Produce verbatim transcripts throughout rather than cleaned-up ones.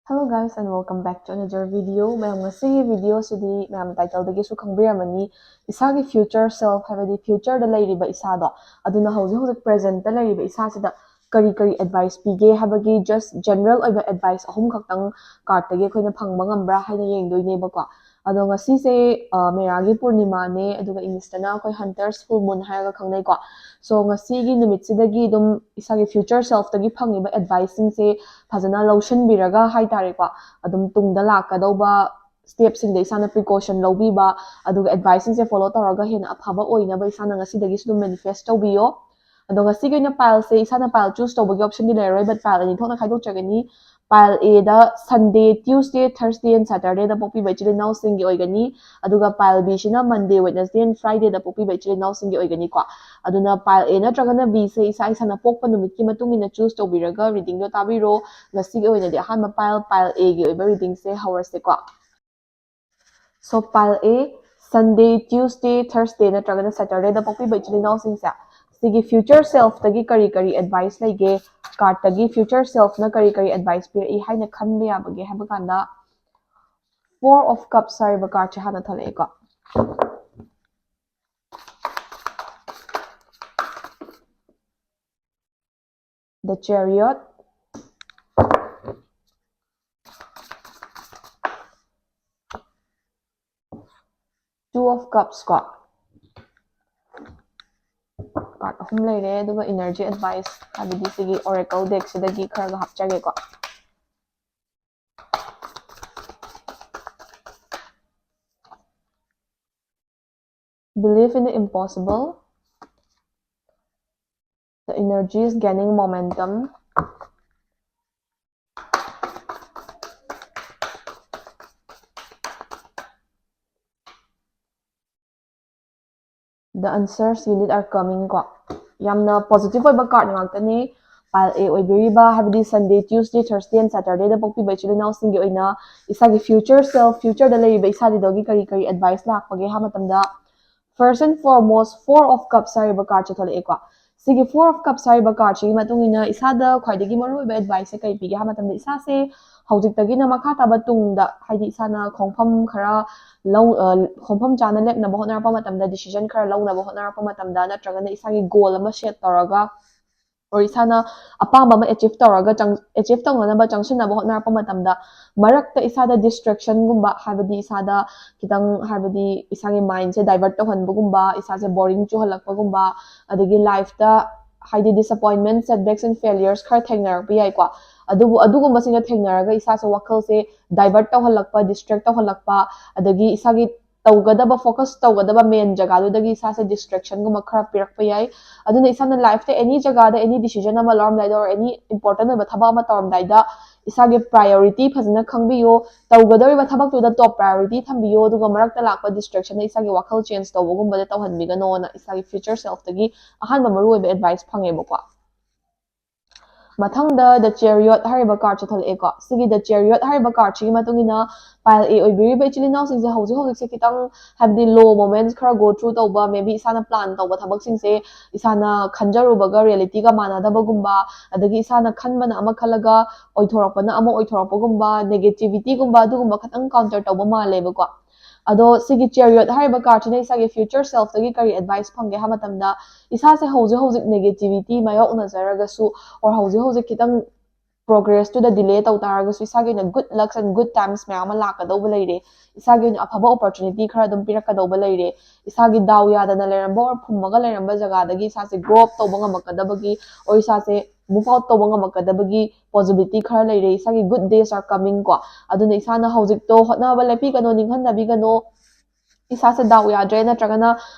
Hello guys and welcome back to another video. ꯃꯌꯥꯝ, ꯉꯁꯤꯒꯤ video ꯁꯤꯗꯤ ꯃꯌꯥꯝ title ꯗꯒꯤꯁꯨ ꯈꯪꯕꯤꯔꯝꯃꯅꯤ, ꯏꯁꯥꯒꯤ future self, ꯍꯥꯏꯕꯗꯤ future ꯗ ꯂꯩꯔꯤꯕ ꯏꯁꯥꯗꯣ, ꯑꯗꯨꯅ ꯍꯧꯖꯤꯛ ꯍꯧꯖꯤꯛ present ꯇ ꯂꯩꯔꯤꯕ ꯏꯁꯥꯁꯤꯗ ꯀꯔꯤ ꯀꯔꯤ advice ꯄꯤꯒꯦ ꯍꯥꯏꯕꯒꯤ just general ꯑꯣꯏꯕ advice ꯑꯍꯨꯝ ꯈꯛꯇꯪ card ꯇꯒꯤ ꯑꯩꯈꯣꯏꯅ ꯐꯪꯕ ꯉꯝꯕ꯭ꯔꯥ ꯍꯥꯏꯅ ꯌꯦꯡꯗꯣꯏꯅꯦꯕꯀꯣ꯫ ꯑꯗꯣ ꯉꯁꯤꯁꯦ, ꯑ, ꯃꯦꯔꯥꯒꯤ ꯄꯨꯔꯅꯤꯃꯥꯅꯦ, ꯑꯗꯨꯒ English ꯇꯅ ꯑꯩꯈꯣꯏ Hunter's Full Moon ꯍꯥꯏꯔꯒ ꯈꯪꯅꯩꯀꯣ꯫ So ꯉꯁꯤꯒꯤ ꯅꯨꯃꯤꯠꯁꯤꯗꯒꯤ ꯑꯗꯨꯝ ꯏꯁꯥꯒꯤ future self ꯇꯒꯤ ꯐꯪꯉꯤꯕ advice ꯁꯤꯡꯁꯦ ꯐꯖꯅ ꯂꯧꯁꯤꯟꯕꯤꯔꯒ ꯍꯥꯏꯇꯥꯔꯦꯀꯣ, ꯑꯗꯨꯝ ꯇꯨꯡꯗ ꯂꯥꯛꯀꯗꯧꯕ step ꯁꯤꯡꯗ ꯏꯁꯥꯅ precaution ꯂꯧꯕꯤꯕ, ꯑꯗꯨꯒ advice ꯁꯤꯡꯁꯦ follow ꯇꯧꯔꯒ ꯍꯦꯟꯅ ꯑꯐꯕ ꯑꯣꯏꯅꯕ ꯏꯁꯥꯅ ꯉꯁꯤꯗꯒꯤꯁꯨ ꯑꯗꯨꯝ manifest ꯇꯧꯕꯤꯌꯣ꯫ ꯑꯗꯣ ꯉꯁꯤꯒꯤ ꯑꯣꯏꯅ pile ꯁꯦ ꯏꯁꯥꯅ pile choose ꯇꯧꯕꯒꯤ option ꯗꯤ ꯂꯩꯔꯔꯣꯏ, but pile ꯑꯅꯤ ꯊꯣꯛꯅ ꯈꯥꯏꯗꯣꯛꯆꯒꯅꯤ꯫ Pile A the Sunday, Tuesday, Thursday and Saturday ꯗ ꯄꯣꯛꯄꯤꯕ ꯏꯆꯤꯜ ꯏꯅꯥꯎꯁꯤꯡꯒꯤ ꯑꯣꯏꯒꯅꯤ, ꯑꯗꯨꯒ pile B ꯁꯤꯅ Monday, Wednesday and Friday ꯗ ꯄꯣꯛꯄꯤꯕ ꯏꯆꯤꯜ ꯏꯅꯥꯎꯁꯤꯡꯒꯤ ꯑꯣꯏꯒꯅꯤꯀꯣ꯫ ꯑꯗꯨꯅ pile A ꯅꯠꯇ꯭ꯔꯒꯅ B ꯁꯦ ꯏꯁꯥ ꯏꯁꯥꯅ ꯄꯣꯛꯄ ꯅꯨꯃꯤꯠꯀꯤ ꯃꯇꯨꯡ ꯏꯟꯅ choose ꯇꯧꯕꯤꯔꯒ reading ꯗꯣ ꯇꯥꯕꯤꯔꯣ꯫ ꯉꯁꯤꯒꯤ ꯑꯣꯏꯅꯗꯤ ꯑꯍꯥꯟꯕ pile, pile A ꯒꯤ ꯑꯣꯏꯕ reading say ꯍꯧꯔꯁꯦꯀꯣ꯫ So pile A, Sunday, Tuesday, Thursday ꯅꯠꯇ꯭ꯔꯒꯅ Saturday ꯗ ꯄꯣꯛꯄꯤꯕ ꯏꯆꯤꯜ ꯏꯅꯥꯎꯁꯤꯡꯁꯦ, ꯁꯤꯒꯤ future self ꯇꯒꯤ ꯀꯔꯤ ꯀꯔꯤ advice ꯂꯩꯒꯦ, card ꯇꯒꯤ future self ꯅ ꯀꯔꯤ ꯀꯔꯤ advice ꯄꯤꯔꯛꯏ ꯍꯥꯏꯅ ꯈꯟꯕ ꯌꯥꯕꯒꯦ ꯍꯥꯏꯕ ꯀꯥꯟꯗ, Four of Cups ꯍꯥꯏꯔꯤꯕ card ꯁꯦ ꯍꯥꯟꯅ ꯊꯣꯛꯂꯛꯑꯦꯀꯣ꯫ The Chariot, Two of Cups ꯀꯣ꯫ Card ꯑꯍꯨꯝ ꯂꯩꯔꯦ, ꯑꯗꯨꯒ energy advice, ꯍꯥꯏꯕꯗꯤ ꯁꯤꯒꯤ oracle deck ꯁꯤꯗꯒꯤ ꯈꯔꯒ ꯍꯥꯞꯆꯒꯦꯀꯣ꯫ Believe in the impossible. The energy is gaining momentum. The answers you need are coming ꯀꯣ꯫ ꯌꯥꯝꯅ positive ꯑꯣꯏꯕ card ꯉꯥꯛꯇꯅꯤ꯫ Pile A ꯑꯣꯏꯕꯤꯔꯤꯕ, ꯍꯥꯏꯕꯗꯤ Sunday, Tuesday, Thursday and Saturday ꯗ ꯄꯣꯛꯄꯤꯕ ꯏꯆꯤꯜ ꯏꯅꯥꯎꯁꯤꯡꯒꯤ ꯑꯣꯏꯅ ꯏꯁꯥꯒꯤ future self, future ꯗ ꯂꯩꯔꯤꯕ ꯏꯁꯥꯗꯨꯗꯒꯤ ꯀꯔꯤ ꯀꯔꯤ advice ꯂꯥꯛꯄꯒꯦ ꯍꯥꯏꯕ ꯃꯇꯝꯗ, first and foremost, Four of Cups ꯍꯥꯏꯔꯤꯕ card ꯁꯦ ꯊꯣꯛꯂꯛꯑꯦꯀꯣ꯫ ꯁꯤꯒꯤ Four of Cups ꯍꯥꯏꯔꯤꯕ cardꯁꯤꯒꯤ ꯃꯇꯨꯡ ꯏꯟꯅ ꯏꯁꯥꯗ ꯈ꯭ꯋꯥꯏꯗꯒꯤ ꯃꯔꯨꯑꯣꯏꯕ adviceꯁꯦ ꯀꯩ ꯄꯤꯒꯦ ꯍꯥꯏꯕ ꯃꯇꯝꯗ, ꯏꯁꯥꯁꯦ ꯍꯧꯖꯤꯛꯇꯒꯤꯅ ꯃꯈꯥ ꯇꯥꯕ ꯇꯨꯡꯗ, ꯍꯥꯏꯗꯤ ꯏꯁꯥꯅ ꯈꯣꯡꯐꯝ ꯈꯔ ꯂꯧ ꯑ, ꯈꯣꯡꯐꯝ ꯆꯥꯅ ꯂꯦꯞꯅꯕ ꯍꯣꯠꯅꯔꯛꯄ ꯃꯇꯝꯗ, decision ꯈꯔ ꯂꯧꯅꯕ ꯍꯣꯠꯅꯔꯛꯄ ꯃꯇꯝꯗ, ꯅꯠꯇ꯭ꯔꯒꯅ ꯏꯁꯥꯒꯤ goal ꯑꯃ set ꯇꯧꯔꯒ, or ꯏꯁꯥꯅ ꯑꯄꯥꯝꯕ ꯑꯃ achieve ꯇꯧꯔꯒ ꯆꯪ achieve ꯇꯧꯅꯅꯕ ꯆꯪꯁꯤꯟꯅꯕ ꯍꯣꯠꯅꯔꯛꯄ ꯃꯇꯝꯗ, ꯃꯔꯛꯇ ꯏꯁꯥꯗ distractionꯒꯨꯝꯕ, ꯍꯥꯏꯕꯗꯤ ꯏꯁꯥꯗ ꯈꯤꯇꯪ, ꯍꯥꯏꯕꯗꯤ ꯏꯁꯥꯒꯤ mindꯁꯦ divert ꯇꯧꯍꯟꯕꯒꯨꯝꯕ, ꯏꯁꯥꯁꯦ boring ꯆꯨꯍꯜꯂꯛꯄꯒꯨꯝꯕ, ꯑꯗꯒꯤ lifeꯇ ꯍꯥꯏꯗꯤ disappointment, setbacks and failures ꯈꯔ ꯊꯦꯡꯅꯔꯛꯄ ꯌꯥꯏꯀꯣ꯫ ꯑꯗꯨꯕꯨ ꯑꯗꯨꯒꯨꯝꯕꯁꯤꯡꯅ ꯊꯦꯡꯅꯔꯒ ꯏꯁꯥꯁꯦ ꯋꯥꯈꯜꯁꯦ divert ꯇꯧꯍꯜꯂꯛꯄ, distract ꯇꯧꯍꯜꯂꯛꯄ, ꯑꯗꯒꯤ ꯏꯁꯥꯒꯤ ꯇꯧꯒꯗꯕ, focus ꯇꯧꯒꯗꯕ main ꯖꯒꯥꯗꯨꯗꯒꯤ ꯏꯁꯥꯁꯦ distractionꯒꯨꯝꯕ ꯈꯔ ꯄꯤꯔꯛꯄ ꯌꯥꯏ꯫ ꯑꯗꯨꯅ ꯏꯁꯥꯅ lifeꯇ any ꯖꯒꯥꯗ any decision ꯑꯃ ꯂꯧꯔꯝꯗꯥꯏꯗ, or any important ꯑꯣꯏꯕ ꯊꯕꯛ ꯑꯃ ꯇꯧꯔꯝꯗꯥꯏꯗ, ꯏꯁꯥꯒꯤ priority ꯐꯖꯅ ꯈꯪꯕꯤꯌꯣ꯫ ꯇꯧꯒꯗꯧꯔꯤꯕ ꯊꯕꯛꯇꯨꯗ top priority ꯊꯝꯕꯤꯌꯣ, ꯑꯗꯨꯒ ꯃꯔꯛꯇ ꯂꯥꯛꯄ distractionꯗ ꯏꯁꯥꯒꯤ ꯋꯥꯈꯜ change ꯇꯧꯕꯒꯨꯝꯕꯗ ꯇꯧꯍꯟꯕꯤꯒꯅꯣꯅ ꯏꯁꯥꯒꯤ future selfꯇꯒꯤ ꯑꯍꯥꯟꯕ ꯃꯔꯨꯑꯣꯏꯕ advice ꯐꯪꯉꯦꯕꯀꯣ꯫ ꯃꯊꯪꯗ The Chariot ꯍꯥꯏꯔꯤꯕ cardꯁꯦ ꯊꯣꯛꯂꯛꯑꯦꯀꯣ꯫ ꯁꯤꯒꯤ The Chariot ꯍꯥꯏꯔꯤꯕ cardꯁꯤꯒꯤ ꯃꯇꯨꯡ ꯏꯟꯅ pile A ꯑꯣꯏꯕꯤꯔꯤꯕ ꯏꯆꯤꯜ ꯏꯅꯥꯎꯁꯤꯡꯁꯦ ꯍꯧꯖꯤꯛ ꯍꯧꯖꯤꯛꯁꯦ ꯈꯤꯇꯪ, ꯍꯥꯏꯕꯗꯤ low moments ꯈꯔ go through ꯇꯧꯕ, maybe ꯏꯁꯥꯅ plan ꯇꯧꯕ ꯊꯕꯛꯁꯤꯡꯁꯦ ꯏꯁꯥꯅ ꯈꯟꯖꯔꯨꯕꯒ realityꯒ ꯃꯥꯟꯅꯗꯕꯒꯨꯝꯕ, ꯑꯗꯒꯤ ꯏꯁꯥꯅ ꯈꯟꯕꯅ ꯑꯃ ꯈꯜꯂꯒ ꯑꯣꯏꯊꯣꯔꯛꯄꯅ ꯑꯃ ꯑꯣꯏꯊꯣꯔꯛꯄꯒꯨꯝꯕ, negativityꯒꯨꯝꯕ, ꯑꯗꯨꯒꯨꯝꯕ ꯈꯤꯇꯪ counter ꯇꯧꯕ ꯃꯥꯜꯂꯦꯕꯀꯣ꯫ ꯑꯗꯣ ꯁꯤꯒꯤ Chariot ꯍꯥꯏꯔꯤꯕ cardꯁꯤꯅ ꯏꯁꯥꯒꯤ future selfꯇꯒꯤ ꯀꯔꯤ advice ꯐꯪꯒꯦ ꯍꯥꯏꯕ ꯃꯇꯝꯗ, ꯏꯁꯥꯁꯦ ꯍꯧꯖꯤꯛ ꯍꯧꯖꯤꯛ negativity ꯃꯥꯌꯣꯛꯅꯖꯔꯒꯁꯨ, or ꯍꯧꯖꯤꯛ ꯍꯧꯖꯤꯛ ꯈꯤꯇꯪ progressꯇꯨꯗ delay ꯇꯧ ꯇꯥꯔꯒꯁꯨ, ꯏꯁꯥꯒꯤ ꯑꯣꯏꯅ good lucks and good times ꯃꯌꯥꯝ ꯑꯃ ꯂꯥꯛꯀꯗꯧꯕ ꯂꯩꯔꯦ, ꯏꯁꯥꯒꯤ ꯑꯣꯏꯅ ꯑꯐꯕ opportunity ꯈꯔ ꯑꯗꯨꯝ ꯄꯤꯔꯛꯀꯗꯧꯕ ꯂꯩꯔꯦ, ꯏꯁꯥꯒꯤ ꯗꯥꯎ ꯌꯥꯗꯅ ꯂꯩꯔꯝꯕ or ꯐꯨꯝꯃꯒ ꯂꯩꯔꯝꯕ ꯖꯒꯥꯗꯒꯤ ꯏꯁꯥꯁꯦ grow up ꯇꯧꯕ ꯉꯝꯃꯛꯀꯗꯕꯒꯤ, or ꯏꯁꯥꯁꯦ move out ꯇꯧꯕ ꯉꯝꯃꯛꯀꯗꯕꯒꯤ possibility ꯈꯔ ꯂꯩꯔꯦ, ꯏꯁꯥꯒꯤ good days are coming ꯀꯣ꯫ ꯑꯗꯨꯅ ꯏꯁꯥꯅ ꯍꯧꯖꯤꯛꯇꯣ ꯍꯣꯠꯅꯕ ꯂꯦꯞꯄꯤꯒꯅꯣ, ꯅꯤꯡꯍꯟꯅꯕꯤꯒꯅꯣ, ꯏꯁꯥꯁꯦ ꯗꯥꯎ ꯌꯥꯗ꯭ꯔꯦ ꯅꯠꯇ꯭ꯔꯒꯅ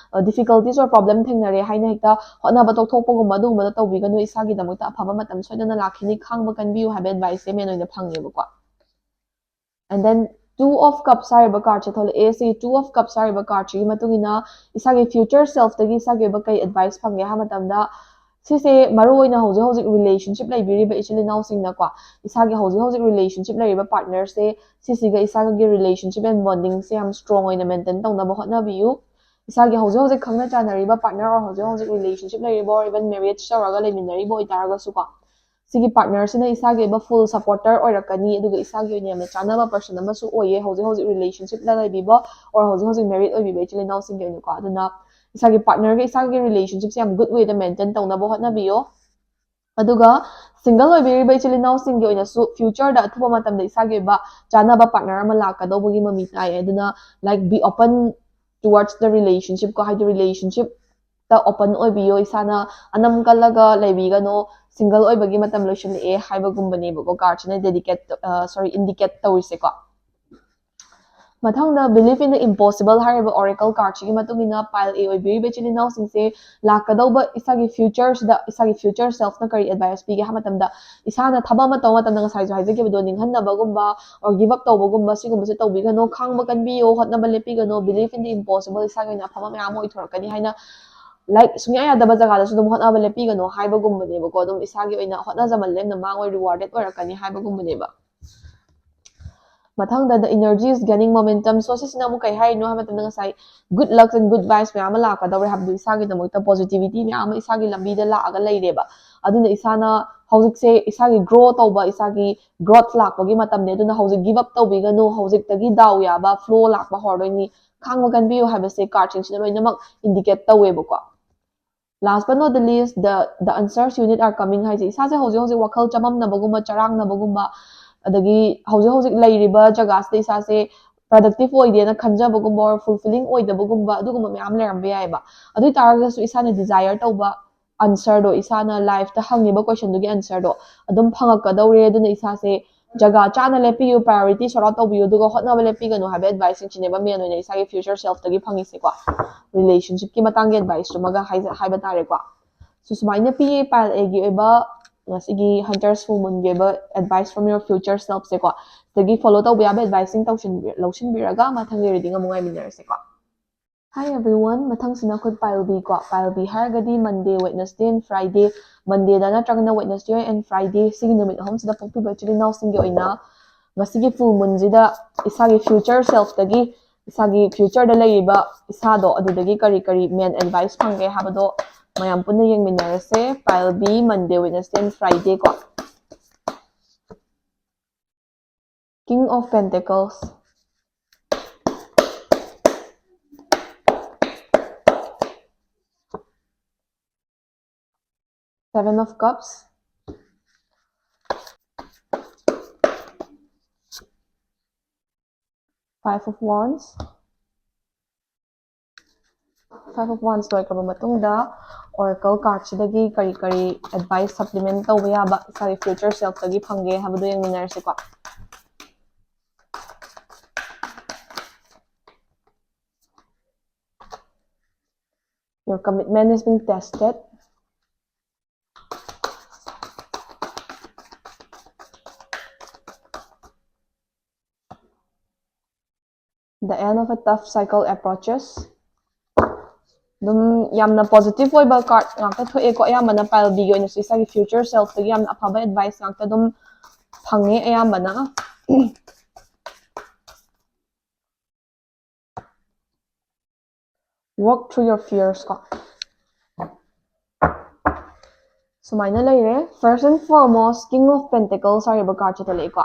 difficulties or problem ꯊꯦꯡꯅꯔꯦ ꯍꯥꯏꯅ ꯍꯦꯛꯇ ꯍꯣꯠꯅꯕ ꯇꯣꯛꯊꯣꯛꯄꯒꯨꯝꯕ ꯑꯗꯨꯒꯨꯝꯕꯗ ꯇꯧꯕꯤꯒꯅꯨ꯫ ꯏꯁꯥꯒꯤꯗꯃꯛꯇ ꯑꯐꯕ ꯃꯇꯝ ꯁꯣꯏꯗꯅ ꯂꯥꯛꯈꯤꯅꯤ, ꯈꯥꯡꯕ ꯀꯟꯕꯤꯌꯨ ꯍꯥꯏꯕ adviceꯁꯦ main ꯑꯣꯏꯅ ꯐꯪꯉꯦꯕꯀꯣ꯫ And then Two of Cups ꯍꯥꯏꯔꯤꯕ cardꯁꯦ ꯊꯣꯛꯂꯛꯑꯦ꯫ ꯁꯤ Two of Cups ꯍꯥꯏꯔꯤꯕ cardꯁꯤꯒꯤ ꯃꯇꯨꯡ ꯏꯟꯅ ꯏꯁꯥꯒꯤ future selfꯇꯒꯤ ꯏꯁꯥꯒꯤ ꯑꯣꯏꯕ ꯀꯩ advice ꯐꯪꯒꯦ ꯍꯥꯏꯕ ꯃꯇꯝꯗ, ꯁꯤꯁꯦ ꯃꯔꯨꯑꯣꯏꯅ ꯍꯧꯖꯤꯛ ꯍꯧꯖꯤꯛ relationship ꯂꯩꯕꯤꯔꯤꯕ ꯏꯆꯤꯜ ꯏꯅꯥꯎꯁꯤꯡꯅꯀꯣ, ꯏꯁꯥꯒꯤ ꯍꯧꯖꯤꯛ ꯍꯧꯖꯤꯛ relationship ꯂꯩꯔꯤꯕ partnerꯁꯦ, ꯁꯤꯁꯤꯒ ꯏꯁꯥꯒꯤ relationship and bondingꯁꯦ ꯌꯥꯝ strong ꯑꯣꯏꯅ maintain ꯇꯧꯅꯕ ꯍꯣꯠꯅꯕꯤꯌꯨ꯫ ꯏꯁꯥꯒꯤ ꯍꯧꯖꯤꯛ ꯍꯧꯖꯤꯛ ꯈꯪꯅ ꯆꯥꯟꯅꯔꯤꯕ partner or ꯍꯧꯖꯤꯛ ꯍꯧꯖꯤꯛ relationship ꯂꯩꯔꯤꯕ or even marriage ꯇꯧꯔꯒ ꯂꯩꯃꯤꯟꯅꯔꯤꯕ ꯑꯣꯏꯇꯥꯔꯒꯁꯨꯀꯣ, ꯁꯤꯒꯤ partnerꯁꯤꯅ ꯏꯁꯥꯒꯤ ꯑꯣꯏꯕ full supporter ꯑꯣꯏꯔꯛꯀꯅꯤ, ꯑꯗꯨꯒ ꯏꯁꯥꯒꯤ ꯑꯣꯏꯅ ꯌꯥꯝꯅ ꯆꯥꯟꯅꯕ person ꯑꯃꯁꯨ ꯑꯣꯏꯌꯦ ꯍꯧꯖꯤꯛ ꯍꯧꯖꯤꯛ relationship ꯂꯩꯕꯤꯕ or ꯍꯧꯖꯤꯛ ꯍꯧꯖꯤꯛ married ꯑꯣꯏꯕꯤꯕ ꯏꯆꯤꯜ ꯏꯅꯥꯎꯁꯤꯡꯒꯤ ꯑꯣꯏꯅꯀꯣ꯫ ꯑꯗꯨꯅ ꯏꯁꯥꯒꯤ partnerꯒ ꯏꯁꯥꯒꯤ relationshipꯁꯦ ꯌꯥꯝ good wayꯗ maintain ꯇꯧꯅꯕ ꯍꯣꯠꯅꯕꯤꯌꯣ꯫ ꯑꯗꯨꯒ single ꯑꯣꯏꯕꯤꯔꯤꯕ ꯏꯆꯤꯜ ꯏꯅꯥꯎꯁꯤꯡꯒꯤ ꯑꯣꯏꯅꯁꯨ futureꯗ ꯑꯊꯨꯕ ꯃꯇꯝꯗ ꯏꯁꯥꯒꯤ ꯑꯣꯏꯕ ꯆꯥꯅꯕ partner ꯑꯃ ꯂꯥꯛꯀꯗꯧꯕꯒꯤ ꯃꯃꯤ ꯇꯥꯏ꯫ ꯑꯗꯨꯅ, like, be open towards the relationship ꯀꯣ, ꯍꯥꯏꯗꯤ relationshipꯇ open ꯑꯣꯏꯕꯤꯌꯣ, ꯏꯁꯥꯅ ꯑꯅꯝ ꯀꯜꯂꯒ ꯂꯩꯕꯤꯒꯅꯣ꯫ Single ꯑꯣꯏꯕꯒꯤ ꯃꯇꯝ ꯂꯣꯏꯁꯤꯜꯂꯛꯑꯦ ꯍꯥꯏꯕꯒꯨꯝꯕꯅꯦꯕꯀꯣ cardꯁꯤꯅ dedicate, sorry, indicate ꯇꯧꯔꯤꯁꯦꯀꯣ꯫ ꯃꯊꯪꯗ Believe in the Impossible ꯍꯥꯏꯔꯤꯕ oracle cardꯁꯤꯒꯤ ꯃꯇꯨꯡ ꯏꯟꯅ pile A ꯑꯣꯏꯕꯤꯔꯤꯕ ꯏꯆꯤꯜ ꯏꯅꯥꯎꯁꯤꯡꯁꯦ ꯂꯥꯛꯀꯗꯧꯕ ꯏꯁꯥꯒꯤ futureꯁꯤꯗ ꯏꯁꯥꯒꯤ future selfꯅ ꯀꯔꯤ advice ꯄꯤꯒꯦ ꯍꯥꯏꯕ ꯃꯇꯝꯗ, ꯏꯁꯥꯅ ꯊꯕꯛ ꯑꯃ ꯇꯧꯕ ꯃꯇꯝꯗ ꯉꯁꯥꯏꯁꯨ ꯍꯥꯏꯖꯈꯤꯕꯗꯣ, ꯅꯤꯡꯍꯟꯅꯕꯒꯨꯝꯕ or give up ꯇꯧꯕꯒꯨꯝꯕ ꯁꯤꯒꯨꯝꯕꯁꯦ ꯇꯧꯕꯤꯒꯅꯣ, ꯈꯥꯡꯕ ꯀꯟꯕꯤꯌꯣ, ꯍꯣꯠꯅꯕ ꯂꯦꯞꯄꯤꯒꯅꯣ, believe in the impossible, ꯏꯁꯥꯒꯤ ꯑꯣꯏꯅ ꯑꯐꯕ ꯃꯌꯥꯝ ꯑꯃ ꯑꯣꯏꯊꯣꯔꯛꯀꯅꯤ ꯍꯥꯏꯅ, like, ꯁꯨꯡꯌꯥ ꯌꯥꯗꯕ ꯖꯒꯥꯗꯁꯨ ꯑꯗꯨꯝ ꯍꯣꯠꯅꯕ ꯂꯦꯞꯄꯤꯒꯅꯣ ꯍꯥꯏꯕꯒꯨꯝꯕꯅꯦꯕꯀꯣ꯫ ꯑꯗꯨꯝ ꯏꯁꯥꯒꯤ ꯑꯣꯏꯅ ꯍꯣꯠꯅꯖꯃꯜ ꯂꯦꯝꯅ ꯃꯥꯡꯉꯣꯏ, rewarded ꯑꯣꯏꯔꯛꯀꯅꯤ ꯍꯥꯏꯕꯒꯨꯝꯕꯅꯦꯕ꯫ ꯃꯊꯪꯗ the energy is gaining momentum꯫ So ꯁꯤꯁꯤꯅ ꯑꯃꯨꯛ ꯀꯩ ꯍꯥꯏꯔꯤꯅꯣ ꯍꯥꯏꯕ ꯃꯇꯝꯗ, ꯉꯁꯥꯏ good luck and good vibes ꯃꯌꯥꯝ ꯑꯃ ꯂꯥꯛꯀꯗꯧꯔꯦ ꯍꯥꯏꯕꯗꯤ ꯏꯁꯥꯒꯤꯗꯃꯛꯇ positivity ꯃꯌꯥꯝ ꯑꯃ ꯏꯁꯥꯒꯤ ꯂꯝꯕꯤꯗ ꯂꯥꯛꯑꯒ ꯂꯩꯔꯦꯕ꯫ ꯑꯗꯨꯅ ꯏꯁꯥꯅ ꯍꯧꯖꯤꯛꯁꯦ ꯏꯁꯥꯒꯤ grow ꯇꯧꯕ, ꯏꯁꯥꯒꯤ growth ꯂꯥꯛꯄꯒꯤ ꯃꯇꯝꯅꯦ꯫ ꯑꯗꯨꯅ ꯍꯧꯖꯤꯛ give up ꯇꯧꯕꯤꯒꯅꯨ, ꯍꯧꯖꯤꯛꯇꯒꯤ ꯗꯥꯎ ꯌꯥꯕ flow ꯂꯥꯛꯄ ꯍꯧꯔꯗꯣꯏꯅꯤ꯫ ꯈꯥꯡꯕ ꯀꯟꯕꯤꯌꯨ ꯍꯥꯏꯕꯁꯦ cardꯁꯤꯡꯁꯤꯅ ꯂꯣꯏꯅꯃꯛ indicate ꯇꯧꯋꯦꯕꯀꯣ꯫ Last but not the least, the the answers you need are coming ꯍꯥꯏꯁꯦ, ꯏꯁꯥꯁꯦ ꯍꯧꯖꯤꯛ ꯍꯧꯖꯤꯛ ꯋꯥꯈꯜ ꯆꯃꯝꯅꯕꯒꯨꯝꯕ, ꯆꯔꯥꯡꯅꯕꯒꯨꯝꯕ, ꯑꯗꯒꯤ ꯍꯧꯖꯤꯛ ꯍꯧꯖꯤꯛ ꯂꯩꯔꯤꯕ ꯖꯒꯥꯁꯤꯗ ꯏꯁꯥꯁꯦ productive ꯑꯣꯏꯗꯦꯅ ꯈꯟꯖꯕꯒꯨꯝꯕ or fulfilling ꯑꯣꯏꯗꯕꯒꯨꯝꯕ, ꯑꯗꯨꯒꯨꯝꯕ ꯃꯌꯥꯝ ꯂꯩꯔꯝꯕ ꯌꯥꯏꯑꯕ꯫ ꯑꯗꯨ ꯑꯣꯏ ꯇꯥꯔꯒꯁꯨ ꯏꯁꯥꯅ desire ꯇꯧꯕ answerꯗꯣ, ꯏꯁꯥꯅ lifeꯇ ꯍꯪꯉꯤꯕ questionꯗꯨꯒꯤ answerꯗꯣ ꯑꯗꯨꯝ ꯐꯪꯉꯛꯀꯗꯧꯔꯦ꯫ ꯑꯗꯨꯅ ꯏꯁꯥꯁꯦ ꯖꯒꯥ ꯆꯥꯅ ꯂꯦꯞꯄꯤꯌꯨ, priority sort out ꯇꯧꯕꯤꯌꯨ, ꯑꯗꯨꯒ ꯍꯣꯠꯅꯕ ꯂꯦꯞꯄꯤꯒꯅꯨ ꯍꯥꯏꯕ adviceꯁꯤꯡꯁꯤꯅꯦꯕ main ꯑꯣꯏꯅ ꯏꯁꯥꯒꯤ future selfꯇꯒꯤ ꯐꯪꯉꯤꯁꯦꯀꯣ, relationshipꯀꯤ ꯃꯇꯥꯡꯒꯤ adviceꯇꯨꯃꯒ ꯍꯥꯏꯖ- ꯍꯥꯏꯕ ꯇꯥꯔꯦꯀꯣ꯫ So ꯁꯨꯃꯥꯏꯅ ꯄꯤꯌꯦ pile Aꯒꯤ ꯑꯣꯏꯕ ꯉꯁꯤꯒꯤ Hunter's full moonꯒꯤ ꯑꯣꯏꯕ advice from your future selfꯁꯦꯀꯣ꯫ ꯁꯤꯗꯒꯤ follow ꯇꯧꯕ ꯌꯥꯕ adviceꯁꯤꯡ ꯇꯧꯁꯤꯟꯕꯤ- ꯂꯧꯁꯤꯟꯕꯤꯔꯒ ꯃꯊꯪꯒꯤ reading ꯑꯃꯨꯛ ꯉꯥꯏꯃꯤꯟꯅꯔꯁꯦꯀꯣ꯫ Hi everyone, ꯃꯊꯪꯁꯤꯅ ꯑꯩꯈꯣꯏ pile B ꯀꯣ꯫ Pile B ꯍꯥꯏꯔꯒꯗꯤ Monday, Wednesday and Friday, Mondayꯗ ꯅꯠꯇ꯭ꯔꯒꯅ Wednesday and Friday, ꯁꯤꯒꯤ ꯅꯨꯃꯤꯠ ꯑꯍꯨꯝꯁꯤꯗ ꯄꯣꯛꯄꯤꯕ ꯏꯆꯤꯜ ꯏꯅꯥꯎꯁꯤꯡꯒꯤ ꯑꯣꯏꯅ ꯉꯁꯤꯒꯤ full moonꯁꯤꯗ ꯏꯁꯥꯒꯤ future selfꯇꯒꯤ ꯏꯁꯥꯒꯤ future ꯗ ꯂꯩꯔꯤꯕ ꯏꯁꯥꯗꯣ ꯑꯗꯨꯗꯒꯤ ꯀꯔꯤ ꯀꯔꯤ main advice ꯐꯪꯒꯦ ꯍꯥꯏꯕꯗꯣ ꯃꯌꯥꯝ ꯄꯨꯟꯅ ꯌꯦꯡꯃꯤꯟꯅꯔꯁꯦ꯫ Pile B, Monday, Wednesday and Friday ꯀꯣ꯫ King of Pentacles, Seven of Cups, Five of Wands, Five of Wands ꯂꯣꯏꯈ꯭ꯔꯕ ꯃꯇꯨꯡꯗ Oracle card ꯁꯤꯗꯒꯤ ꯀꯔꯤ ꯀꯔꯤ advice supplement ꯇꯧꯕ ꯌꯥꯕ ꯏꯁꯥꯒꯤ future self ꯇꯒꯤ ꯐꯪꯒꯦ ꯍꯥꯏꯕꯗꯨ ꯌꯦꯡꯃꯤꯟꯅꯔꯁꯤꯀꯣ꯫ Your commitment is being tested. The end of a tough cycle approaches. ꯑꯗꯨꯝ ꯌꯥꯝꯅ positive ꯑꯣꯏꯕ card ꯉꯥꯛꯇ ꯊꯣꯛꯑꯦꯀꯣ꯫ ꯑꯌꯥꯝꯕꯅ pile B ꯒꯤ ꯑꯣꯏꯅꯁꯨ ꯏꯁꯥꯒꯤ future self ꯇꯒꯤ ꯌꯥꯝꯅ ꯑꯐꯕ advice ꯉꯥꯛꯇ ꯑꯗꯨꯝ ꯐꯪꯉꯦ ꯑꯌꯥꯝꯕꯅ꯫ Work through your fears ꯀꯣ꯫ ꯁꯨꯃꯥꯏꯅ ꯂꯩꯔꯦ꯫ First and foremost, King of Pentacles ꯍꯥꯏꯔꯤꯕ card ꯁꯦ ꯊꯣꯛꯂꯛꯏꯀꯣ꯫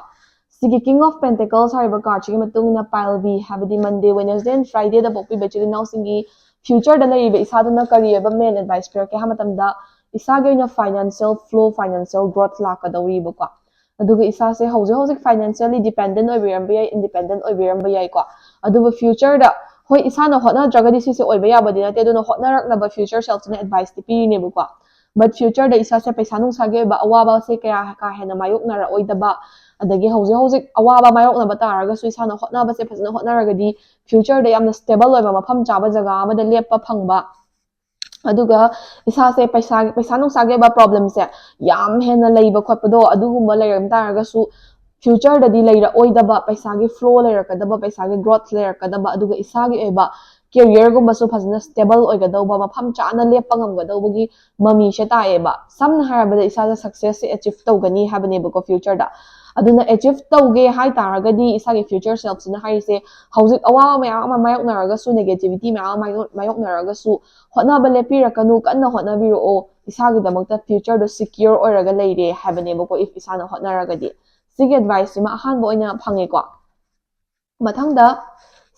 ꯁꯤꯒꯤ King of Pentacles ꯍꯥꯏꯔꯤꯕ card ꯁꯤꯒꯤ ꯃꯇꯨꯡ ꯏꯟꯅ pile B, ꯍꯥꯏꯕꯗꯤ Monday, Wednesday and Friday ꯗ ꯄꯣꯛꯄꯤꯕ ꯏꯆꯤꯜ ꯏꯅꯥꯎꯁꯤꯡꯒꯤ future ꯗ ꯂꯩꯔꯤꯕ ꯏꯁꯥꯗꯨꯅ ꯀꯔꯤ ꯑꯣꯏꯕ main advice ꯄꯤꯔꯛꯀꯦ ꯍꯥꯏꯕ ꯃꯇꯝꯗ, ꯏꯁꯥꯒꯤ ꯑꯣꯏꯅ financial flow, financial growth ꯂꯥꯛꯀꯗꯧꯔꯤꯕꯀꯣ꯫ ꯑꯗꯨꯒ ꯏꯁꯥꯁꯦ ꯍꯧꯖꯤꯛ ꯍꯧꯖꯤꯛ financially dependent ꯑꯣꯏꯕꯤꯔꯝꯕ ꯌꯥꯏ, independent ꯑꯣꯏꯕꯤꯔꯝꯕ ꯌꯥꯏꯀꯣ꯫ ꯑꯗꯨꯕꯨ future ꯗ, ꯍꯣꯏ, ꯏꯁꯥꯅ ꯍꯣꯠꯅꯗ꯭ꯔꯒꯗꯤ ꯁꯤꯁꯦ ꯑꯣꯏꯕ ꯌꯥꯕꯗꯤ ꯅꯠꯇꯦ, ꯑꯗꯨꯅ ꯍꯣꯠꯅꯔꯛꯅꯕ future self ꯁꯤꯅ advice ꯇꯤ ꯄꯤꯔꯤꯅꯦꯕꯀꯣ꯫ But future ꯗ ꯏꯁꯥꯁꯦ ꯄꯩꯁꯥ ꯅꯨꯡꯁꯥꯒꯤ ꯑꯣꯏꯕ ꯑꯋꯥꯕꯁꯦ ꯀꯌꯥ ꯀꯥ ꯍꯦꯟꯅ ꯃꯥꯌꯣꯛꯅꯔꯛꯑꯣꯏꯗꯕ, ꯑꯗꯒꯤ ꯍꯧꯖꯤꯛ ꯍꯧꯖꯤꯛ ꯑꯋꯥꯕ ꯃꯥꯌꯣꯛꯅꯕ ꯇꯥꯔꯒꯁꯨ ꯏꯁꯥꯅ ꯍꯣꯠꯅꯕꯁꯦ ꯐꯖꯅ ꯍꯣꯠꯅꯔꯒꯗꯤ future ꯗ ꯌꯥꯝꯅ stable ꯑꯣꯏꯕ ꯃꯐꯝ ꯆꯥꯕ ꯖꯒꯥ ꯑꯃꯗ ꯂꯦꯞꯄ ꯐꯪꯕ, ꯑꯗꯨꯒ ꯏꯁꯥꯁꯦ ꯄꯩꯁꯥ, ꯄꯩꯁꯥ ꯅꯨꯡꯁꯥꯒꯤ ꯑꯣꯏꯕ problem ꯁꯦ ꯌꯥꯝ ꯍꯦꯟꯅ ꯂꯩꯕ ꯈꯣꯠꯄꯗꯣ ꯑꯗꯨꯒꯨꯝꯕ ꯂꯩꯔꯝ ꯇꯥꯔꯒꯁꯨ future ꯗꯗꯤ ꯂꯩꯔꯛꯑꯣꯏꯗꯕ, ꯄꯩꯁꯥꯒꯤ flow ꯂꯩꯔꯛꯀꯗꯕ, ꯄꯩꯁꯥꯒꯤ growth ꯂꯩꯔꯛꯀꯗꯕ, ꯑꯗꯨꯒ ꯏꯁꯥꯒꯤ ꯑꯣꯏꯕ career ꯒꯨꯝꯕꯁꯨ ꯐꯖꯅ stable ꯑꯣꯏꯒꯗꯧꯕ, ꯃꯐꯝ ꯆꯥꯅ ꯂꯦꯞꯄ ꯉꯝꯒꯗꯧꯕꯒꯤ ꯃꯃꯤꯁꯦ ꯇꯥꯏꯌꯦꯕ꯫ ꯁꯝꯅ ꯍꯥꯏꯔꯕꯗ ꯏꯁꯥꯗ success ꯁꯦ achieve ꯇꯧꯒꯅꯤ ꯍꯥꯏꯕꯅꯦꯕꯀꯣ future ꯗ꯫ ꯑꯗꯨꯅ achieve ꯇꯧꯒꯦ ꯍꯥꯏ ꯇꯥꯔꯒꯗꯤ ꯏꯁꯥꯒꯤ future self ꯁꯤꯅ ꯍꯥꯏꯔꯤꯁꯦ, ꯍꯧꯖꯤꯛ ꯑꯋꯥꯕ ꯃꯌꯥꯝ ꯑꯃ ꯃꯥꯌꯣꯛꯅꯔꯒꯁꯨ, negativity ꯃꯌꯥꯝ ꯑꯃ ꯃꯥꯌꯣꯛ- ꯃꯥꯌꯣꯛꯅꯔꯒꯁꯨ, ꯍꯣꯠꯅꯕ ꯂꯦꯞꯄꯤꯔꯛꯀꯅꯨ, ꯀꯟꯅ ꯍꯣꯠꯅꯕꯤꯔꯛꯑꯣ, ꯏꯁꯥꯒꯤꯗꯃꯛꯇ future ꯗꯣ secure ꯑꯣꯏꯔꯒ ꯂꯩꯔꯦ ꯍꯥꯏꯕꯅꯦꯕꯀꯣ, if ꯏꯁꯥꯅ ꯍꯣꯠꯅꯔꯒꯗꯤ꯫ ꯁꯤꯒꯤ advice ꯁꯤꯃ ꯑꯍꯥꯟꯕ ꯑꯣꯏꯅ ꯐꯪꯉꯦꯀꯣ꯫ ꯃꯊꯪꯗ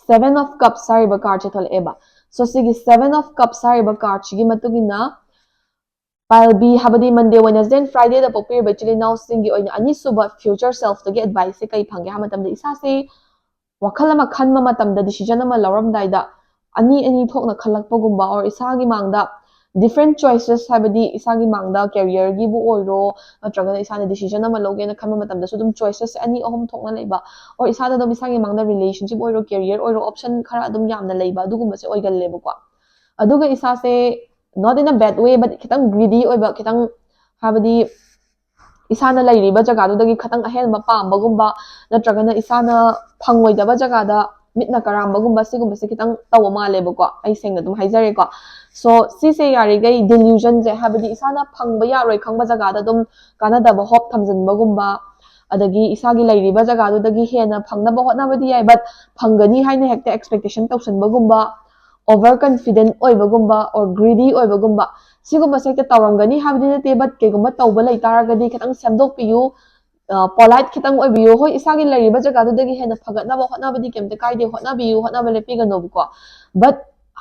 Seven of Cups ꯍꯥꯏꯔꯤꯕ card ꯁꯦ ꯊꯣꯛꯂꯛꯑꯦꯕ꯫ So ꯁꯤꯒꯤ Seven of Cups ꯍꯥꯏꯔꯤꯕ card ꯁꯤꯒꯤ ꯃꯇꯨꯡ ꯏꯟꯅ pile B, ꯍꯥꯏꯕꯗꯤ Monday, Wednesday and Friday ꯗ ꯄꯣꯛꯄꯤꯔꯤꯕ ꯏꯆꯤꯜ ꯏꯅꯥꯎꯁꯤꯡꯒꯤ ꯑꯣꯏꯅ ꯑꯅꯤꯁꯨꯕ future self ꯇꯒꯤ advice ꯁꯦ ꯀꯩ ꯐꯪꯒꯦ ꯍꯥꯏꯕ ꯃꯇꯝꯗ, ꯏꯁꯥꯁꯦ ꯋꯥꯈꯜ ꯑꯃ ꯈꯟꯕ ꯃꯇꯝꯗ, decision ꯑꯃ ꯂꯧꯔꯝꯗꯥꯏꯗ ꯑꯅꯤ ꯑꯅꯤ ꯊꯣꯛꯅ ꯈꯜꯂꯛꯄꯒꯨꯝꯕ, or ꯏꯁꯥꯒꯤ ꯃꯥꯡꯗ different choices, ꯍꯥꯏꯕꯗꯤ ꯏꯁꯥꯒꯤ ꯃꯥꯡꯗ career ꯒꯤꯕꯨ ꯑꯣꯏꯔꯣ, ꯅꯠꯇ꯭ꯔꯒꯅ ꯏꯁꯥꯅ decision ꯑꯃ ꯂꯧꯒꯦꯅ ꯈꯟꯕ ꯃꯇꯝꯗꯁꯨ ꯑꯗꯨꯝ choices ꯁꯦ ꯑꯅꯤ ꯑꯍꯨꯝ ꯊꯣꯛꯅ ꯂꯩꯕ, or ꯏꯁꯥꯗ ꯑꯗꯨꯝ ꯏꯁꯥꯒꯤ ꯃꯥꯡꯗ relationship ꯑꯣꯏꯔꯣ, career ꯑꯣꯏꯔꯣ, option ꯈꯔ ꯑꯗꯨꯝ ꯌꯥꯝꯅ ꯂꯩꯕ, ꯑꯗꯨꯒꯨꯝꯕꯁꯦ ꯑꯣꯏꯒꯜꯂꯦꯕꯀꯣ꯫ ꯑꯗꯨꯒ ꯏꯁꯥꯁꯦ, not in a bad way, but ꯈꯤꯇꯪ greedy ꯑꯣꯏꯕ, ꯈꯤꯇꯪ, ꯍꯥꯏꯕꯗꯤ ꯏꯁꯥꯅ ꯂꯩꯔꯤꯕ ꯖꯒꯥꯗꯨꯗꯒꯤ ꯈꯤꯇꯪ ꯑꯍꯦꯟꯕ ꯄꯥꯝꯕꯒꯨꯝꯕ, ꯅꯠꯇ꯭ꯔꯒꯅ ꯏꯁꯥꯅ ꯐꯪꯉꯣꯏꯗꯕ ꯖꯒꯥꯗ ꯃꯤꯠꯅ ꯀꯔꯥꯝꯕꯒꯨꯝꯕ, ꯁꯤꯒꯨꯝꯕꯁꯦ ꯈꯤꯇꯪ ꯇꯧꯕ ꯃꯥꯜꯂꯦꯕꯀꯣ, ꯑꯩ ꯁꯦꯡꯅ ꯑꯗꯨꯝ ꯍꯥꯏꯖꯔꯦꯀꯣ꯫ So ꯁꯤꯁꯦ ꯌꯥꯔꯤꯈꯩ delusion ꯁꯦ, ꯍꯥꯏꯕꯗꯤ ꯏꯁꯥꯅ ꯐꯪꯕ ꯌꯥꯔꯣꯏ ꯈꯪꯕ ꯖꯒꯥꯗ ꯑꯗꯨꯝ ꯀꯥꯟꯅꯗꯕ hope ꯊꯝꯖꯤꯟꯕꯒꯨꯝꯕ, ꯑꯗꯒꯤ ꯏꯁꯥꯒꯤ ꯂꯩꯔꯤꯕ ꯖꯒꯥꯗꯨꯗꯒꯤ ꯍꯦꯟꯅ ꯐꯪꯅꯕ ꯍꯣꯠꯅꯕꯗꯤ ꯌꯥꯏ, but ꯐꯪꯒꯅꯤ ꯍꯥꯏꯅ ꯍꯦꯛꯇ expectation ꯇꯧꯁꯟꯕꯒꯨꯝꯕ, over confident ꯑꯣꯏꯕꯒꯨꯝꯕ, or greedy ꯑꯣꯏꯕꯒꯨꯝꯕ, ꯁꯤꯒꯨꯝꯕꯁꯦ ꯍꯦꯛꯇ ꯇꯧꯔꯝꯒꯅꯤ ꯍꯥꯏꯕꯗꯤ ꯅꯠꯇꯦ, but ꯀꯩꯒꯨꯝꯕ ꯇꯧꯕ ꯂꯩ ꯇꯥꯔꯒꯗꯤ ꯈꯤꯇꯪ ꯁꯦꯝꯗꯣꯛꯄꯤꯌꯨ꯫ Polite ꯈꯤꯇꯪ ꯑꯣꯏꯕꯤꯌꯨ꯫ ꯍꯣꯏ, ꯏꯁꯥꯒꯤ ꯂꯩꯔꯤꯕ ꯖꯒꯥꯗꯨꯗꯒꯤ ꯍꯦꯟꯅ ꯐꯒꯠꯅꯕ ꯍꯣꯠꯅꯕꯗꯤ ꯀꯩꯝꯇ ꯀꯥꯏꯗꯦ, ꯍꯣꯠꯅꯕꯤꯌꯨ, ꯍꯣꯠꯅꯕ ꯂꯦꯞꯄꯤꯒꯅꯣꯕꯀꯣ꯫ But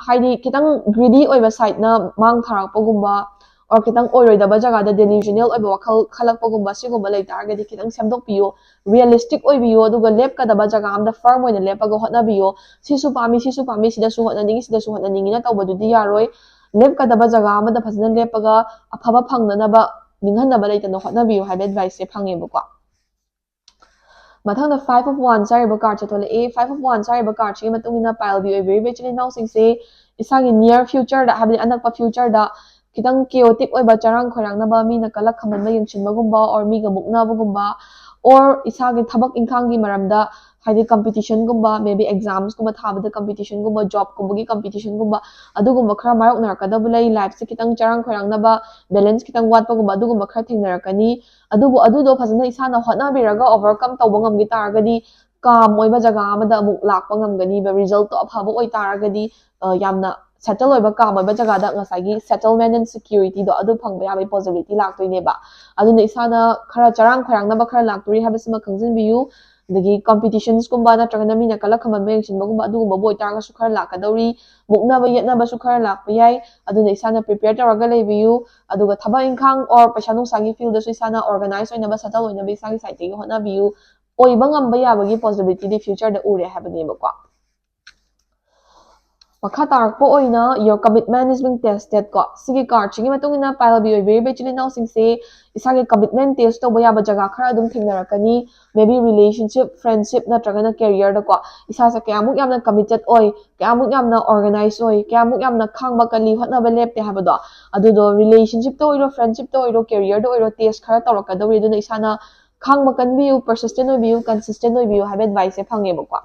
ꯍꯥꯏꯗꯤ ꯈꯤꯇꯪ greedy ꯑꯣꯏꯕ side ꯅ ꯃꯥꯡ ꯊꯥꯔꯛꯄꯒꯨꯝꯕ, or ꯈꯤꯇꯪ ꯑꯣꯏꯔꯣꯏꯗꯕ ꯖꯒꯥꯗ delusional ꯑꯣꯏꯕ ꯋꯥꯈꯜ ꯈꯜꯂꯛꯄꯒꯨꯝꯕ, ꯁꯤꯒꯨꯝꯕ ꯂꯩ ꯇꯥꯔꯒꯗꯤ ꯈꯤꯇꯪ ꯁꯦꯝꯗꯣꯛꯄꯤꯌꯨ, realistic ꯑꯣꯏꯕꯤꯌꯨ, ꯑꯗꯨꯒ ꯂꯦꯞꯀꯗꯕ ꯖꯒꯥ ꯑꯝꯗ firm ꯑꯣꯏꯅ ꯂꯦꯞꯄꯒ ꯍꯣꯠꯅꯕꯤꯌꯨ꯫ ꯁꯤꯁꯨ ꯄꯥꯝꯃꯤ, ꯁꯤꯁꯨ ꯄꯥꯝꯃꯤ, ꯁꯤꯗꯁꯨ ꯍꯣꯠꯅꯅꯤꯡꯉꯤ, ꯁꯤꯗꯁꯨ ꯍꯣꯠꯅꯅꯤꯡꯉꯤꯅ ꯇꯧꯕꯗꯨꯗꯤ ꯌꯥꯔꯣꯏ꯫ ꯂꯦꯞꯀꯗꯕ ꯖꯒꯥ ꯑꯃꯗ ꯐꯖꯅ ꯂꯦꯞꯄꯒ ꯑꯐꯕ ꯐꯪꯅꯅꯕ ꯅꯤꯡꯍꯟꯅꯕ ꯂꯩꯇꯅ ꯍꯣꯠꯅꯕꯤꯌꯨ ꯍꯥꯏꯕ advice ꯁꯦ ꯐꯪꯉꯦꯕꯀꯣ꯫ ꯃꯊꯪꯗ Five of Wands ꯍꯥꯏꯔꯤꯕ card ꯁꯦ ꯊꯣꯛꯂꯛꯑꯦ꯫ Five of Wands ꯍꯥꯏꯔꯤꯕ card ꯁꯤꯒꯤ ꯃꯇꯨꯡ ꯏꯟꯅ pile B ꯑꯣꯏꯕꯤꯔꯤꯕ ꯏꯆꯤꯜ ꯏꯅꯥꯎꯁꯤꯡꯁꯦ ꯏꯁꯥꯒꯤ near future ꯗ, ꯍꯥꯏꯕꯗꯤ ꯑꯅꯛꯄ future ꯗ ꯈꯤꯇꯪ chaotic ꯑꯣꯏꯕ, ꯆꯔꯥꯡ ꯈꯣꯏꯔꯥꯡꯅꯕ, ꯃꯤꯅ ꯀꯂꯛ ꯈꯝꯕꯟꯕ ꯌꯦꯡꯁꯤꯟꯕꯒꯨꯝꯕ, or ꯃꯤꯒ ꯃꯨꯛꯅꯕꯒꯨꯝꯕ, or ꯏꯁꯥꯒꯤ ꯊꯕꯛ ꯏꯪꯈꯥꯡꯒꯤ ꯃꯔꯝꯗ, ꯍꯥꯏꯗꯤ competitionꯒꯨꯝꯕ, maybe examsꯀꯨꯝꯕ ꯊꯥꯕꯗ competitionꯒꯨꯝꯕ, jobꯀꯨꯝꯕꯒꯤ competitionꯒꯨꯝꯕ, ꯑꯗꯨꯒꯨꯝꯕ ꯈꯔ ꯃꯥꯌꯣꯛꯅꯔꯛꯀꯗꯕ ꯂꯩ꯫ Lifeꯁꯦ ꯈꯤꯇꯪ ꯆꯔꯥꯡ ꯈꯣꯏꯔꯥꯡꯅꯕ, balance ꯈꯤꯇꯪ ꯋꯥꯠꯄꯒꯨꯝꯕ, ꯑꯗꯨꯒꯨꯝꯕ ꯈꯔ ꯊꯦꯡꯅꯔꯛꯀꯅꯤ꯫ ꯑꯗꯨꯕꯨ ꯑꯗꯨꯗꯣ ꯐꯖꯅ ꯏꯁꯥꯅ ꯍꯣꯠꯅꯕꯤꯔꯒ overcome ꯇꯧꯕ ꯉꯝꯈꯤ ꯇꯥꯔꯒꯗꯤ, calm ꯑꯣꯏꯕ ꯖꯒꯥ ꯑꯃꯗ ꯑꯃꯨꯛ ꯂꯥꯛꯄ ꯉꯝꯒꯅꯤꯕ, resultꯇꯣ ꯑꯐꯕ ꯑꯣꯏꯇꯥꯔꯒꯗꯤ꯫ ꯑ, ꯌꯥꯝꯅ settle ꯑꯣꯏꯕ, calm ꯑꯣꯏꯕ ꯖꯒꯥꯗ ꯉꯁꯥꯏꯒꯤ settlement and securityꯗꯣ ꯑꯗꯨ ꯐꯪꯕ ꯌꯥꯕꯒꯤ possibility ꯂꯥꯛꯇꯣꯏꯅꯦꯕ꯫ ꯑꯗꯨꯅ ꯏꯁꯥꯅ ꯈꯔ ꯆꯔꯥꯡ ꯈꯣꯏꯔꯥꯡꯅꯕ ꯈꯔ ꯂꯥꯛꯇꯣꯔꯤ ꯍꯥꯏꯕꯁꯤꯃ ꯈꯪꯖꯤꯟꯕꯤꯌꯨ꯫ ꯑꯗꯒꯤ competitionsꯀꯨꯝꯕ ꯅꯠꯇ꯭ꯔꯒꯅ ꯃꯤꯅ ꯀꯜꯂꯛ ꯈꯝꯕꯟꯕ ꯌꯦꯡꯁꯤꯟꯕꯒꯨꯝꯕ, ꯑꯗꯨꯒꯨꯝꯕꯕꯨ ꯑꯣꯏꯇꯥꯔꯒꯁꯨ ꯈꯔ ꯂꯥꯛꯀꯗꯧꯔꯤ꯫ ꯃꯨꯛꯅꯕ ꯌꯦꯠꯅꯕꯁꯨ ꯈꯔ ꯂꯥꯛꯄ ꯌꯥꯏ꯫ ꯑꯗꯨꯅ ꯏꯁꯥꯅ prepare ꯇꯧꯔꯒ ꯂꯩꯕꯤꯌꯨ꯫ ꯑꯗꯨꯒ ꯊꯕꯛ ꯏꯪꯈꯥꯡ or ꯄꯩꯁꯥ ꯅꯨꯡꯁꯥꯒꯤ fieldꯗꯁꯨ ꯏꯁꯥꯅ organize ꯑꯣꯏꯅꯕ, settle ꯑꯣꯏꯅꯕ ꯏꯁꯥꯒꯤ sideꯇꯒꯤ ꯍꯣꯠꯅꯕꯤꯌꯨ꯫ ꯑꯣꯏꯕ ꯉꯝꯕ ꯌꯥꯕꯒꯤ possibilityꯗꯤ futureꯗ ꯎꯔꯦ ꯍꯥꯏꯕꯅꯦꯕꯀꯣ꯫ ꯃꯈꯥ ꯇꯥꯔꯛꯄ ꯑꯣꯏꯅ your commitment is being tested ꯀꯣ꯫ ꯁꯤꯒꯤ cardꯁꯤꯒꯤ ꯃꯇꯨꯡ ꯏꯟꯅ pile B ꯑꯣꯏꯕꯤꯔꯤꯕ ꯏꯆꯤꯜ ꯏꯅꯥꯎꯁꯤꯡꯁꯦ ꯏꯁꯥꯒꯤ commitment test ꯇꯧꯕ ꯌꯥꯕ ꯖꯒꯥ ꯈꯔ ꯑꯗꯨꯝ ꯊꯦꯡꯅꯔꯛꯀꯅꯤ꯫ Maybe relationship, friendship ꯅꯠꯇ꯭ꯔꯒꯅ careerꯗꯀꯣ꯫ ꯏꯁꯥꯁꯦ ꯀꯌꯥꯃꯨꯛ ꯌꯥꯝꯅ committed ꯑꯣꯏ, ꯀꯌꯥꯃꯨꯛ ꯌꯥꯝꯅ organize ꯑꯣꯏ, ꯀꯌꯥꯃꯨꯛ ꯌꯥꯝꯅ ꯈꯥꯡꯕ ꯀꯜꯂꯤ, ꯍꯣꯠꯅꯕ ꯂꯦꯞꯇꯦ ꯍꯥꯏꯕꯗꯣ꯫ ꯑꯗꯨꯗꯣ relationshipꯇ ꯑꯣꯏꯔꯣ, friendshipꯇ ꯑꯣꯏꯔꯣ, careerꯗ ꯑꯣꯏꯔꯣ, test ꯈꯔ ꯇꯧꯔꯛꯀꯗꯧꯔꯤ꯫ ꯑꯗꯨꯅ ꯏꯁꯥꯅ ꯈꯥꯡꯕ ꯀꯟꯕꯤꯌꯨ, persistent ꯑꯣꯏꯕꯤꯌꯨ, consistent ꯑꯣꯏꯕꯤꯌꯨ ꯍꯥꯏꯕ adviceꯁꯦ ꯐꯪꯉꯦꯕꯀꯣ꯫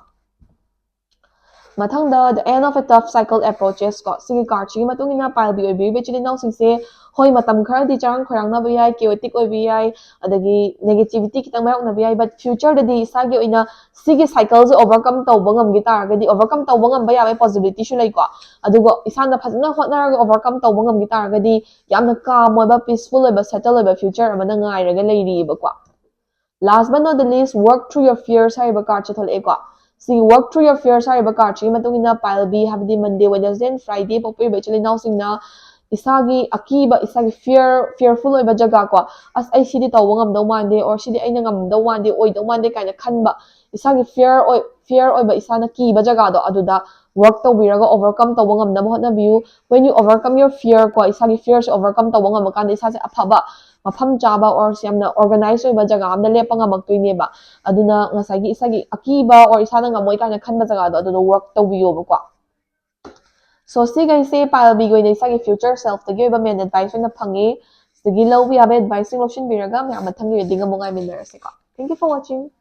ꯃꯊꯪꯗ the end of a tough cycle approaches ꯀꯣ꯫ ꯁꯤꯒꯤ cardꯁꯤꯒꯤ ꯃꯇꯨꯡ ꯏꯟꯅ pile B ꯑꯣꯏꯕꯤꯔꯤꯕ ꯏꯆꯤꯜ ꯏꯅꯥꯎꯁꯤꯡꯁꯦ, ꯍꯣꯏ, ꯃꯇꯝ ꯈꯔꯗꯤ ꯆꯔꯥꯡ ꯈꯣꯏꯔꯥꯡꯅꯕ ꯌꯥꯏ, chaotic ꯑꯣꯏꯕ ꯌꯥꯏ, ꯑꯗꯒꯤ negativity ꯈꯤꯇꯪ ꯃꯥꯌꯣꯛꯅꯕ ꯌꯥꯏ, but futureꯗꯗꯤ ꯏꯁꯥꯒꯤ ꯑꯣꯏꯅ ꯁꯤꯒꯤ cycleꯁꯦ overcome ꯇꯧꯕ ꯉꯝꯈꯤ ꯇꯥꯔꯒꯗꯤ, overcome ꯇꯧꯕ ꯉꯝꯕ ꯌꯥꯕꯒꯤ possibilityꯁꯨ ꯂꯩꯀꯣ꯫ ꯑꯗꯨꯒ ꯏꯁꯥꯅ ꯐꯖꯅ ꯍꯣꯠꯅꯔꯒ overcome ꯇꯧꯕ ꯉꯝꯈꯤ ꯇꯥꯔꯒꯗꯤ, ꯌꯥꯝꯅ calm ꯑꯣꯏꯕ, peaceful ꯑꯣꯏꯕ, settle ꯑꯣꯏꯕ future ꯑꯃꯅ ꯉꯥꯏꯔꯒ ꯂꯩꯔꯤꯑꯕꯀꯣ꯫ Last but not the least, work through your fears ꯍꯥꯏꯔꯤꯕ cardꯁꯦ ꯊꯣꯛꯂꯛꯑꯦꯀꯣ꯫ ꯁꯤ work through your fears ꯍꯥꯏꯔꯤꯕ cardꯁꯤꯒꯤ ꯃꯇꯨꯡ ꯏꯟꯅ pile B, ꯍꯥꯏꯕꯗꯤ Monday, Wednesday and Friday ꯄꯣꯛꯄꯤꯔꯤꯕ ꯏꯆꯤꯜ ꯏꯅꯥꯎꯁꯤꯡꯅ ꯏꯁꯥꯒꯤ ꯑꯀꯤꯕ, ꯏꯁꯥꯒꯤ fear, fearful ꯑꯣꯏꯕ ꯖꯒꯥ ꯀꯣ, "ꯑꯁ, ꯑꯩ ꯁꯤꯗꯤ ꯇꯧꯕ ꯉꯝꯗꯧ ꯃꯥꯟꯗꯦ," or "ꯁꯤꯗꯤ ꯑꯩꯅ ꯉꯝꯗꯧ ꯃꯥꯟꯗꯦ, ꯑꯣꯏꯗꯧ ꯃꯥꯟꯗꯦ" ꯀꯥꯏꯅ ꯈꯟꯕ, ꯏꯁꯥꯒꯤ fear ꯑꯣꯏ-, fear ꯑꯣꯏꯕ, ꯏꯁꯥꯅ ꯀꯤꯕ ꯖꯒꯥꯗꯣ, ꯑꯗꯨꯗ work ꯇꯧꯕꯤꯔꯒ overcome ꯇꯧꯕ ꯉꯝꯅꯕ ꯍꯣꯠꯅꯕꯤꯌꯨ꯫ When you overcome your fear ꯀꯣ, ꯏꯁꯥꯒꯤ fearꯁꯦ overcome ꯇꯧꯕ ꯉꯝꯃꯀꯥꯟꯗ ꯏꯁꯥꯁꯦ ꯑꯐꯕ, ꯃꯐꯝ ꯆꯥꯕ or ꯌꯥꯝꯅ organize ꯑꯣꯏꯕ ꯖꯒꯥ ꯑꯃꯗ ꯂꯦꯞꯄ ꯉꯝꯃꯛꯇꯣꯏꯅꯦꯕ꯫ ꯑꯗꯨꯅ ꯉꯁꯥꯏꯒꯤ ꯏꯁꯥꯒꯤ ꯑꯀꯤꯕ or ꯏꯁꯥꯅ ꯉꯝꯃꯣꯏ ꯀꯥꯏꯅ ꯈꯟꯕ ꯖꯒꯥꯗꯣ, ꯑꯗꯨꯗ work ꯇꯧꯕꯤꯌꯣꯕꯀꯣ꯫ So, ꯁꯤꯈꯩꯁꯦ pile Bꯒꯤ ꯑꯣꯏꯅ ꯏꯁꯥꯒꯤ future selfꯇꯒꯤ ꯑꯣꯏꯕ main advice ꯑꯣꯏꯅ ꯐꯪꯉꯦ꯫ ꯁꯤꯗꯒꯤ ꯂꯧꯕ ꯌꯥꯕ adviceꯁꯤꯡ ꯂꯧꯁꯤꯟꯕꯤꯔꯒ ꯃꯌꯥꯝ ꯃꯊꯪꯒꯤ reading ꯑꯃꯨꯛ ꯉꯥꯏꯃꯤꯟꯅꯔꯁꯤꯀꯣ꯫ Thank you for watching.